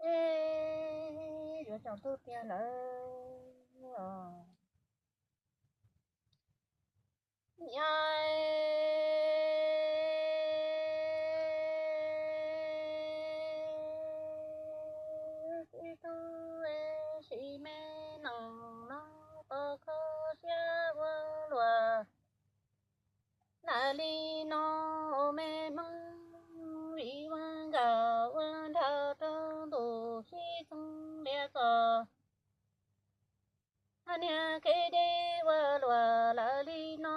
Es yuav tsaus ntuj tiag lawm os. Niam, tib tug sim me nees no tau kho siab ua luaj lawm li no, me Hmoob vim ua nkawm ua nraug rau ntuj sib txoov liam txog. Niag kev deb ua luaj lawm li no,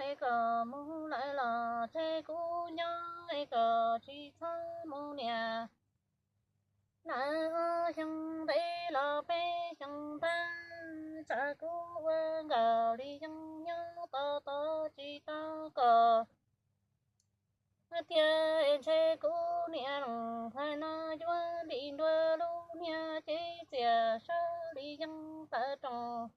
es kom mus lawm los tseg kuv nyob, es kom tsis txhob mus niam. Lawm ob xyoo ntev los peb xyoo ntawd, tsam kuv ua nkawm li yeej nyob tos tos tsis tau koj. Tiag es ntshe kuv niam leej thaim no yuav dim nruab lub niag cev txias sawv li yeej tawv roos,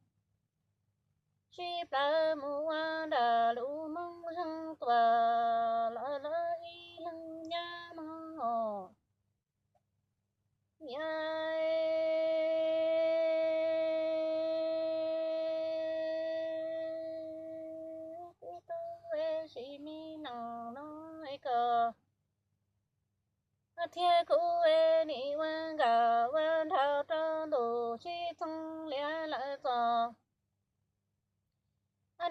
sib plawv mus ua nram lub Hmoob zeeg tuaj lawm lawm ib leeg nyab mog. Niam, tib tug sim me nees no, es kom thiab kuv es nim ua nkawm ua nraug rau ntuj sib txoov liam lawm txog.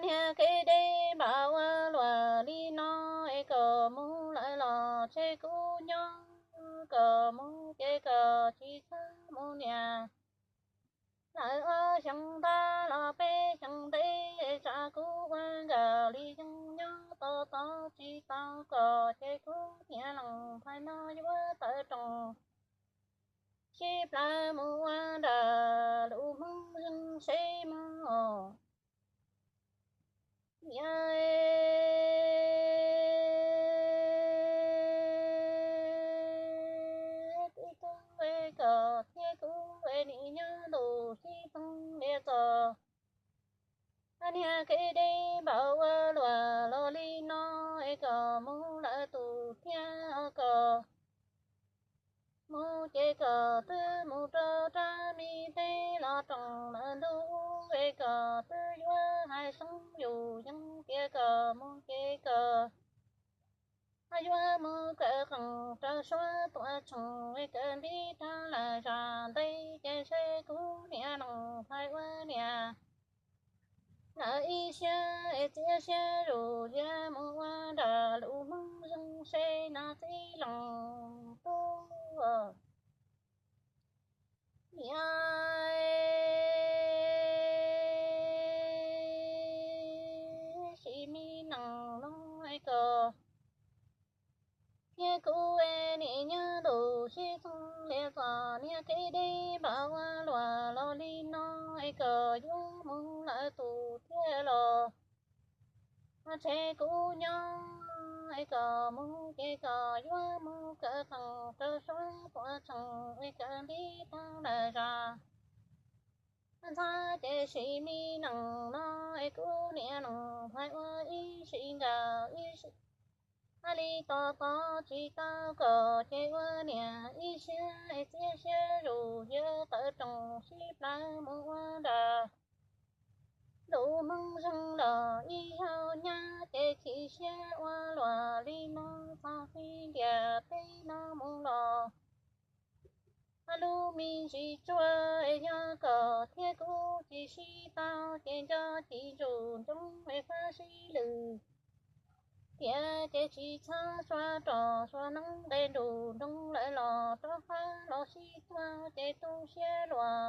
Niag kev deb npam ua luaj li no, es kom mus lawm los tseg kuv nyob, kom mus ces kom tsis txhob mus niam. Lawm ob xyoo ntawd los peb xyoo ntev, tsam kuv ua nkawm li yeej nyob tos tos tsis tau koj, ces kuv niam leej thaim no yuav tawv roos, sib plawv mus ua nram lub Hmoob zeeg seb mog. Niam, tib tug es kom thiab kuv es nim nyob ntuj sib txoov liam txog. Niag kev deb npam ua luaj los li no, es kom mus lawm tus thiab koj mus ces kom twb mus rau rab me teb los roos lawm ntuj, es kom twb yuav hais seeb yus yeej tias kom mus ces kom yuav mus kawm qeej rau suav tuam tshee, es kawm nti tag lawm zam ntev ces seb kuv niam leej thaim ua niam. Lawm ib siab es txiav siab zus ziab mus ua nram lub Hmoob zeeg seb nas txib leej tub. Niam, sim me nees no, es kom thiab kuv es nim nyob ntuj sib txoov liam txog. Niag kev deb npam ua luaj los li no, es kom yuav mus lawm tus thiab los tseg kuv nyob, es kom mus ces kom yuav mus kawm qeej rau suav tuam tshee, es kawm nti tag lawm zam ntxhab ces sim me nees no, es kuv niam leej thaim ua ib sim nkawm ib sim hais li tos tos tsis tau koj ces ua niam ib siab es txiav siab zus ziab tawv roos sib plawv mus ua nram lub Hmoob zeeg los ib zaug nyab ces chim siab ua luaj li no, txog fij ntiaj teb no mus los lub me ntsis tsuag, es yog koj thiab kuv tsis sib tau ces nco ci ntsuj ncoob es fab sib lwm tiam ces tsis txhob sua rog sua neeb nqe nruj nroo lawm los rov qab los sib tuag ces tu siab luaj.